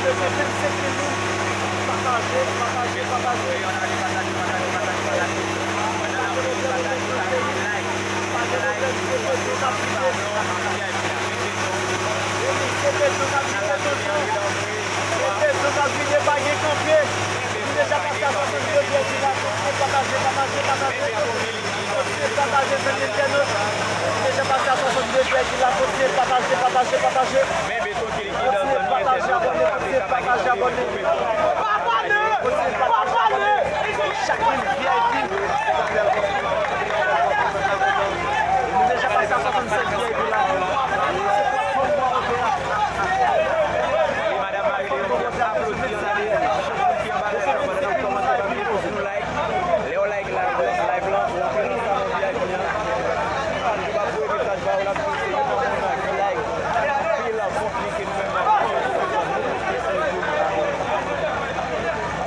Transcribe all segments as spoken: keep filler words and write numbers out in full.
Pataje, pataje, pataje. Se Petro k ap vide, tonton. Se Petro k ap vide, pa gen kanpe. Li deja pase a swasannde pyè di la, kontinye pataje, pataje, pataje. Kontinye pataje, zanmi entènot. Li deja pase a swasannde pyè di la, kontinye pataje, pataje, pataje. Kontinye pataje, abòne, kontinye pataje, abòne. Kontinye pataje, abòne. Chak moun V I P. Nou deja pase a swasannsenk V I P la. Se platfòm Bwa Wote a. Wi, madanm Marie Léon, y ap aplodi an ale. Chak moun ki anba live la, pandan n ap kòmante, pa bliye poze nou like. Lè w like live la, live la, w antre nan salon V I P an. Ou pa voye mesaj ba yo, l ap di se yo nan ki like. Anpil konplike nou menm nan.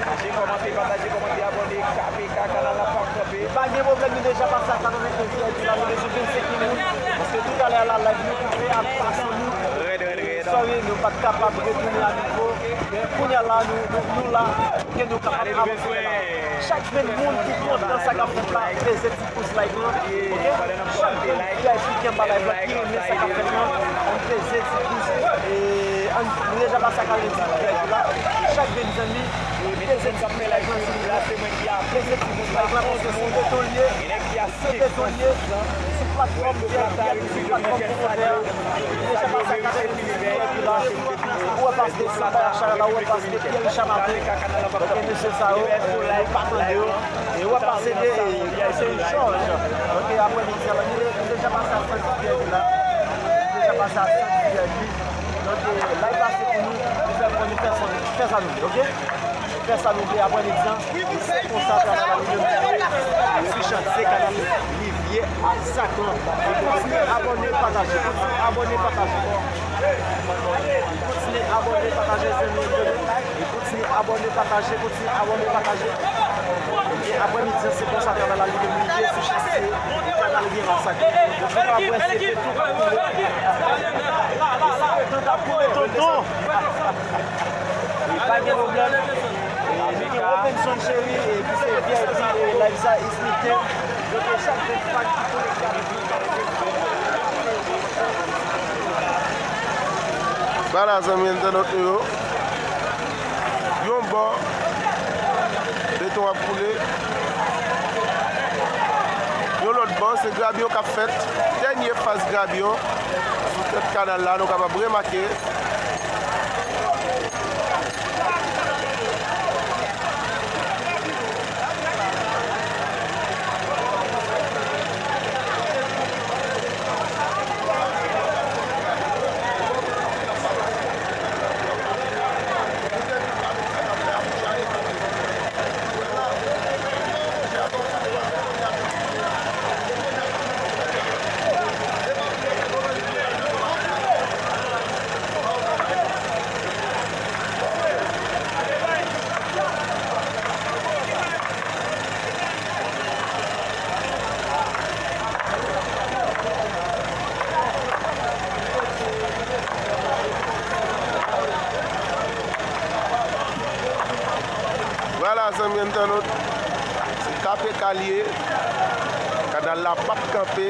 Pataje, kòmante, pataje, kòmante, abòne, K P K, kanal la p ap kanpe. Pa gen pwoblèm, nou deja pase a katrevenkenz V I P la, nou bezwen vennsenk mil moun. Paske toutalè a la live nou koupe ak pasyon nou. Rèd, rèd, rèd. Sorry, nou pa t kapab retounen a nouvo. Men kounye a la, nou, nou, nou la, ke nou kapab avanse la. Chak grenn moun ki kontan sa k ap fèt la, peze ti pous like lan, oke? Chak grenn V I P ki anba live la, ki renmen sa k ap fèt lan, ann peze ti pous, e, ann, nou deja pase a katrevendizuit V I P la. Chak grenn zanmi, peze ti pous like lan, silvouplè. Peze ti pous like lan, paske se Petro l ye, se Petro l ye, sou platfòm V I P a, sou platfòm pwomotè a. Nou deja pase a katrevendizuit V I P la. Ou wè pas de Samba Yachara la, ou wè pas de Pierre Richard Martin. Donk, e mesye sa yo, nou pa tande yo. E ou wè pas de, e, se George. Donk, e, aprè midi a la, nou, nou deja pase a sèt V I P la. Nou deja pase a sèt V I P. Donk, e, live la se pou nou. Nou fè pou nou fè sa, fè sa nou vle, oke? Fè sa nou vle aprè midi a. Se konsa travay la li menm li ye. Sou chantiye kanal Livye a Zak lan. E kontinye abòne, pataje. Kontinye abòne, pataje. Kontinye abòne, pataje, zanmi yo. E kontinye abòne, pataje. Kontinye abòne, pataje. E aprè midi a, se konsa travay la li menm li ye sou chantiye kanal Livye a Zak. Donk, nou ka wè se Petro k ap koule. E se Petro k ap koule, tonton. E pa gen pwoblèm. E nou gen Robinson Chery, e ki se V I P, e live sa, Ismite. Donk, e chak grenn fan ki konekte avèk nou. Vwala, zanmi entènot nou yo. Yon bò, beton ap koule. Yon lòt bò, se grabyon k ap fèt. Dènye faz grabyon sou tèt kanal la, nou kapab remake. Vwala, zanmi entènot, se K P K l ye. Kanal la p ap kanpe.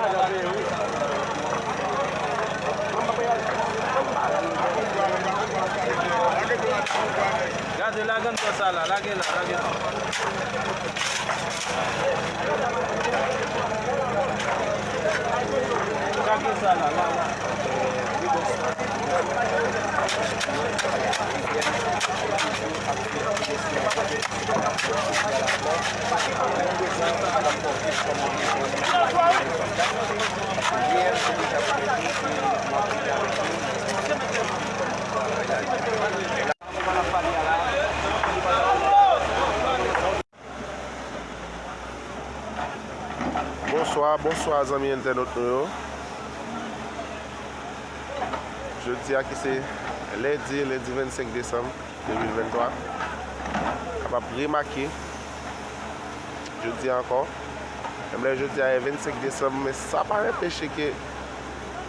Gade, lage anndan sa la, lage la, lage la. Lage sa la, la, la. Bonswa, bonswa zanmi entènot nou yo. Jodi a ki se lendi, lendi vennsenk desanm de mil venntwa, kapab remake jodi a ankò. Menm lè jodi a e vennsenk desanm, men sa pa anpeche ke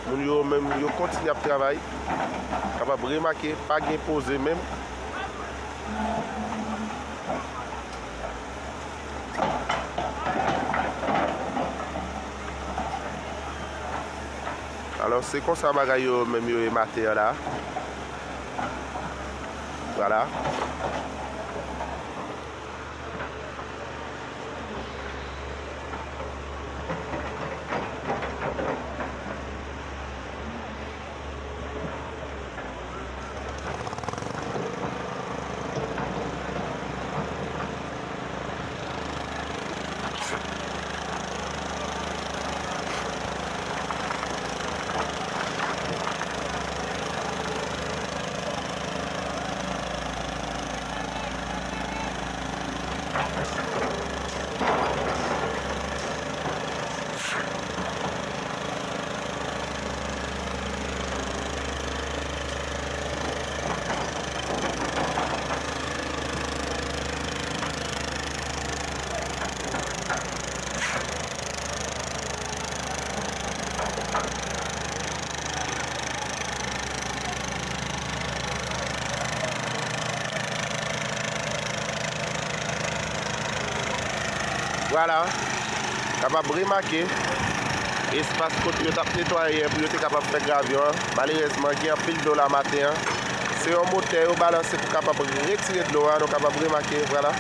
moun yo menm yo kontinye ap travay. Kapab remake, pa gen poze menm. Alò, se konsa bagay yo menm yo ye maten an la. Vwala. Vwala, kapab remake espas kote yo t ap netwaye an pou yo te kapab fè gravi an. Malerèzman, gen anpil dlo la maten an. Se yon motè yo balanse pou kapab retire dlo a, nou kapab remake, vwala.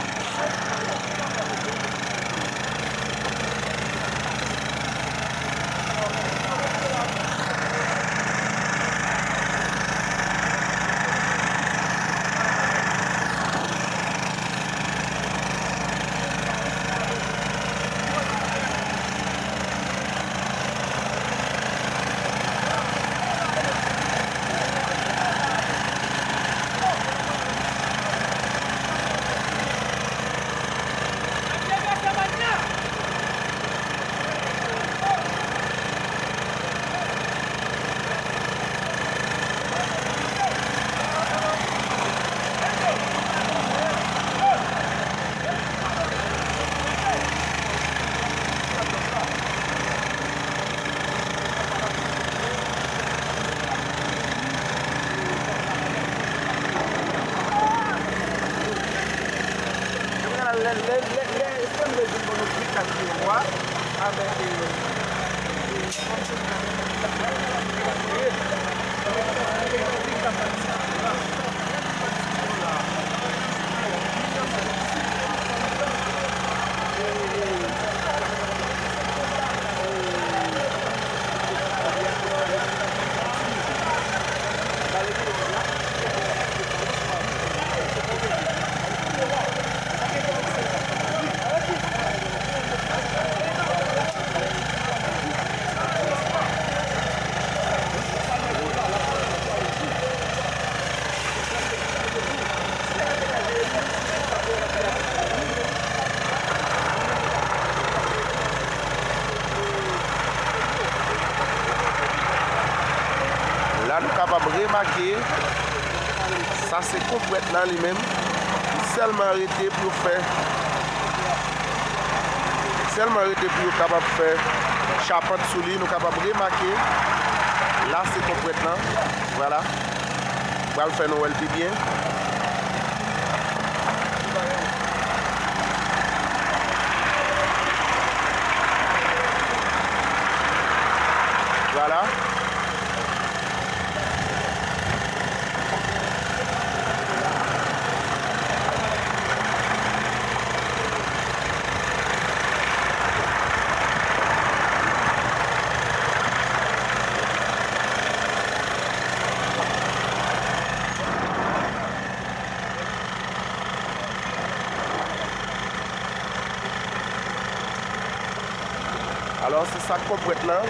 La, nou kapab remake, sa se konpwèt la li menm. Li sèlman rete pou yo fè Sèlman rete pou yo kapab fè chapant sou li, nou kapab remake, la se konpwèt lan, vwala. Pral fè nou wè l pi byen. Vwala. Alò, se sa k konpwèt lan.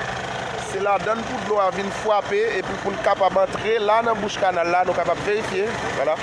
Se ladann pou dlo a vin frape, epi pou l kapab antre la nan bouch kanal la, nou kapab verifye. Vwala.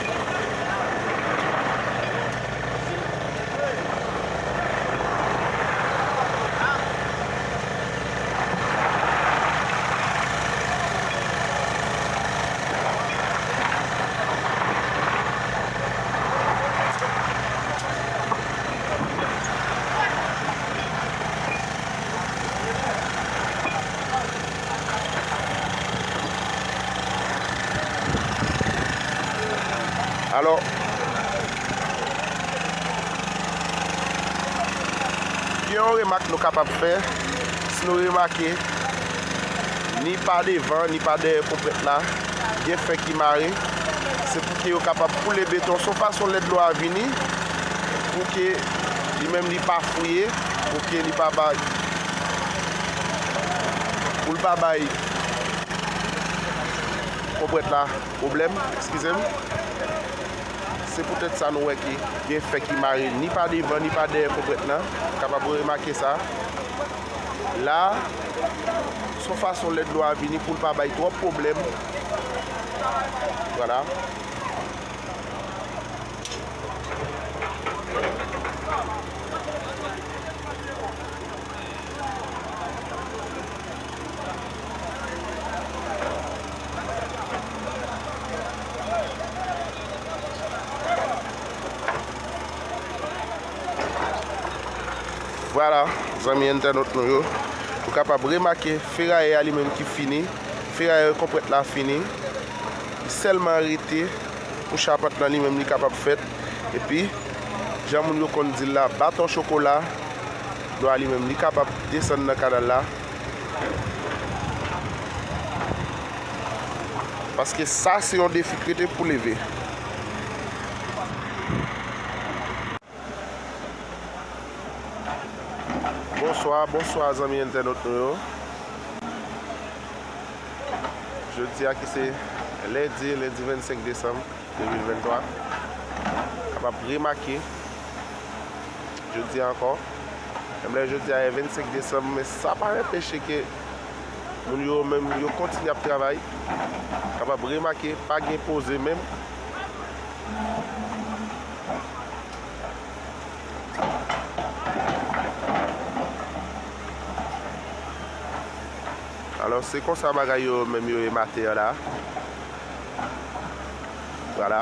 Alò, gen yon remak nou kapab fè, si nou remake, ni pa devan, ni pa dèyè konpwèt la, gen fè ki mare. Se pou ke yo kapab koule beton, se yon fason lè dlo a vini, pou ke li menm li pa fouye, pou ke li pa bay, pou l pa bay konpwèt la pwoblèm, eskize m. Se poutèt sa nou wè ke gen fè ki mare ni pa devan, ni pa dèyè konpwèt lan. Kapab remake sa. La, se yon fason lè dlo a vini pou l pa bay twòp pwoblèm. Vwala. Vwala, zanmi entènot nou yo, ou kapab remake ferayè a li menm ki fini, ferayè konpwèt la fini, li sèlman rete pou chapant lan li menm li kapab fèt, epi, jan moun yo konn di l la, baton chokola, dlo a li menm li kapab desann nan kanal la. Paske sa se yon defi k rete pou leve. Bonswa, bonswa zanmi entènot nou yo. Jodi a ki se lendi, lendi vennsenk desanm de mil venntwa. Kapab remake, jodi a ankò, menm lè jodi a e vennsenk desanm, men sa pa anpeche ke moun yo menm yo kontinye ap travay. Kapab remake, pa gen poze menm. Alò, se konsa bagay yo menm yo ye maten an la. Vwala.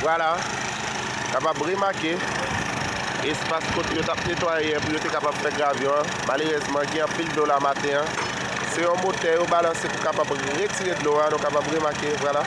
Vwala, kapab remake espas kote yo t ap netwaye an pou yo te kapab fè gravyon an. Malerèzman, gen anpil dlo la maten an. Se yon motè yo balanse pou kapab retire dlo a, nou kapab remake, vwala.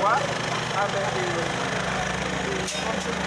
Avèk, e, e,